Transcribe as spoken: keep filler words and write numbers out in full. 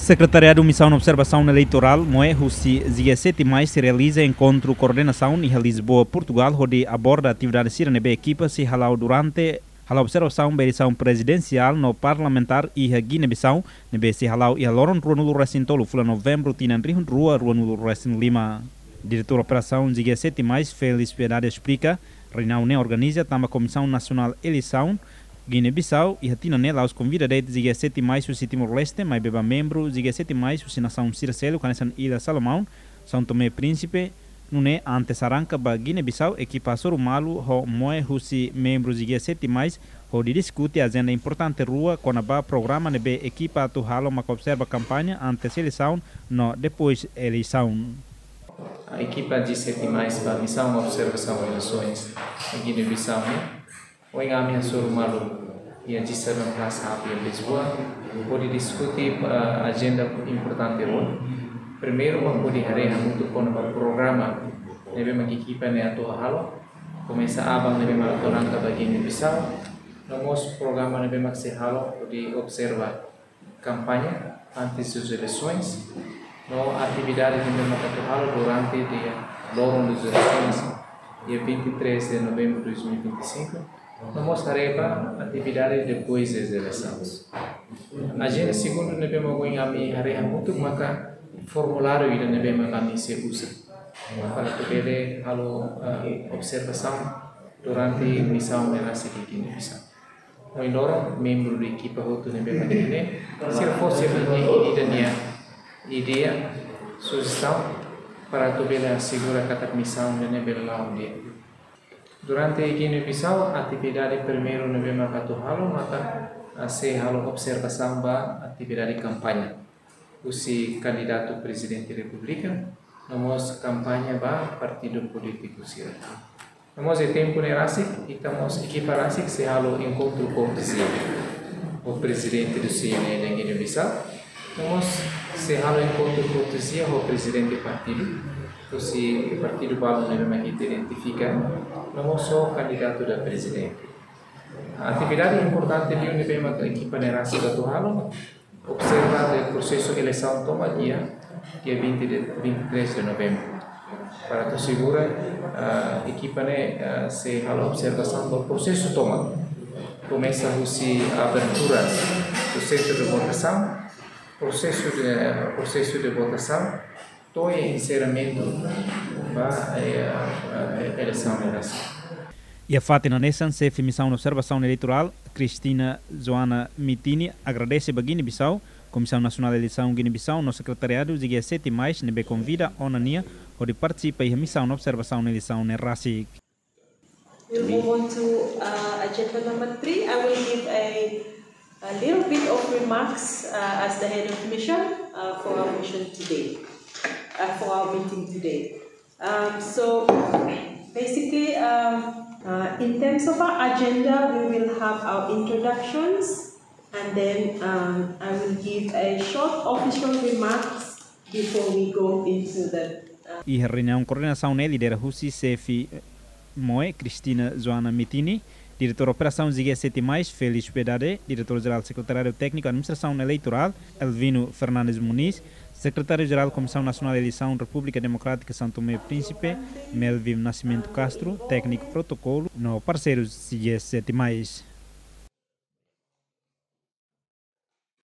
Sekretariadu Misaun Observasaun Eleitorál, MOE, husi G S sete mais realiza enkontru koordenasaun iha Lisboa, Portugal, hodi aborda atividade sira ne'ebé ekipa sei hala'o durante hala'o observasaun ba eleisaun prezidensiál no parlamentár iha Guiné-Bissau, ne'ebé sei hala'o iha loron ruanulu resin tolu fulan Novembru tinan rihun rua ruanulu resin lima. Diretór Operasaun G S sete mais, Félix Piedade, esplika, reuniaun ne'e organiza tanba Komisaun Nasionál Eleisaun Guiné-Bissau iha tinan ne'e la'ós konvida de'it G S sete mais husi Timor-Leste, maibé ba membru G S sete mais husi nasaun sira seluk, hanesan Illa Salomão, São Tomé e Príncipe. Nune'e antes arranka ba Guiné-Bissau, ekipa hasoru malu ho MOE husi membru G S sete mais, hodi diskute ajenda importante rua kona-ba programa ne'ebé ekipa atu halo, maka observa kampaña antes eleisaun no depois eleisaun. Ekipa G S sete mais ba Misaun Observasaun Eleisoens iha Guiné-Bissau ne'e, ohin ami hasoru malu iha G seven plus hub iha Lisboa, hodi diskute, eh, ajenda importante rua. Primeiru, mak hodi haree hamutuk kona-ba programa ne'ebé mak ekipa ne'e atu halo, komesa aban ne'ebé mak atu arranka ba Guiné-Bissau, no mós programa ne'ebé mak sei halo hodi observa kampaña antes das eleições, no atividade ne'ebé mak atu halo durante dia loron das eleições, dia vinte e três de novembro de dois mil e vinte e cinco, no mós haree ba atividade depois das eleições. Ajenda segundu ne'ebé mak ohin ami haree hamutuk maka formuláriu ida ne'ebé mak ami sei uza para atu bele halo, eh, observasaun durante misaun ne'e rasik iha Guiné-Bissau. Ohin loron, membru de ekipa hotu ne'ebé mak iha ne'e, sira fó sira-nia ida-nia ideia, sujestaun, para atu bele asegura katak misaun ne'e bele la'o di'ak. Durante Guiné-Bissau, atividade primeiru ne'ebé mak atu halo, maka, ah, sei halo observasaun ba atividade kampaña husi kandidatu Prezidente Repúblika, no mós kampaña ba partidu polítiku sira. No mós iha tempu ne'e rasik, ita mós ekipa rasik sei halo enkontru kortezia ho prezidente do C N E de Guiné-Bissau, no mós sei halo enkontru kortezia ho prezidente partidu, husi partidu balu ne'ebé mak ita identifika, no mós ho kandidatu da prezidente. Atividade importante liu ne'ebé mak ekipa ne'e rasik atu halo, observa o prosesu eleisaun tomak iha dia vinte de, vinte e três de novembro. Para atu asegura, ah, ekipa ne'e, ah, sei halo observasaun ba prosesu tomak. Komesa husi abertura do centro de votação, prosesu de, prosesu de votasaun, to'o enserramentu ba, eh, eh, eleisaun ne'e rasik. Iha fatin hanesan, xefe Misaun Observasaun Eleitorál, Cristina Joana Mitini, agradese ba Guiné-Bissau, Komisaun Nasionál Eleisaun Guiné-Bissau no Sekretariadu G S sete mais ne'ebé konvida ona nia hodi partisipa iha misaun observasaun eleisaun ne'e rasik. We'll move on to, uh, agenda number three. I will give a, a little bit of remarks, uh, as the head of mission, uh, for our mission today, uh, for our meeting today. Um, so, basically, um, uh, in terms of our agenda, we will have our introductions, and then, um, I will give a short official remarks before we go into the, uh, Iha reuniaun koordenasaun ne'e lidera husi xefe, eh, MOE, Cristina Joana Mitini, Diretór Operasaun G S sete mais, Félix Piedade, Diretór Jerál Sekretariadu Tékniku Administrasaun Eleitorál, Elvino Fernandes Muniz, Sekretáriu Jerál Komisaun Nasionál Eleisaun Repúblika Demokrátika São Tomé e Príncipe, Melvin Nascimento Castro, tékniku protokolu, no parseirus G S sete mais.